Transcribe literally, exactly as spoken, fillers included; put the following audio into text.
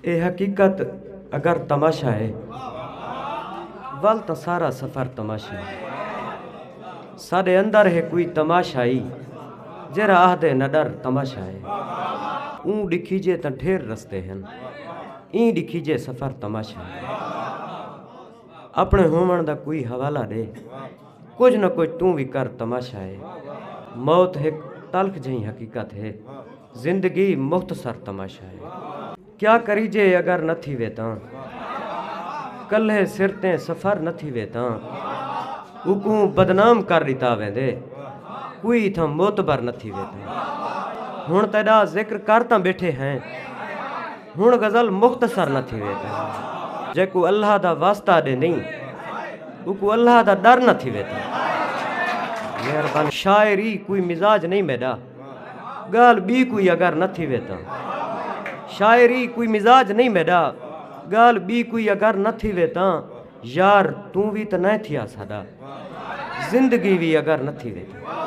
اے حقیقت اگر تماشا ہے، ول تاں سارا سفر تماشا ہے۔ ساݙے اندر ہے کوئی تماشائی، جیرھا آہدے نہ ݙر تماشا ہے۔ اوں ݙکھیجے تاں ڈھیر رستے ہن، ایں ݙکھیجے سفر تماشا ہے۔ اپݨے ہووݨ دا کوئی حوالہ ݙے، کجھ نہ کجھ توں وی کر تماشا ہے۔ موت ہک تلخ جہیں حقیقت ہے، زندگی مختصر تماشا ہے۔ کیا کریجے اگر نہ تھیوے تاں، کلھے سر تیں سفر نہ تھیوے تاں، اوکوں بدنام کر ݙتا ویندے، کوئی اتھاں معتبر نہ تھیوے تاں۔ ہݨ تیݙا ذکر کر تاں ٻیٹھے ہیں، ہݨ غزل مختصر نہ تھیوے تاں۔ جیکوں اللہ دا واسطہ ݙیندیں، اوکوں اللہ دا ݙر نہ تھیوے تاں۔ مہربانی۔ شاعری کوئی مزاج نہیں میݙا، ڳالھ ٻی کوئی اگر نہ تھیوے تاں۔ شاعری کوئی مزاج نہیں میݙا، ڳالھ ٻی کوئی اگر نہ تھیوے تاں۔ یار توں وی تاں نہ تھیا ساݙا، زندگی وی اگر نہ تھیوے تاں۔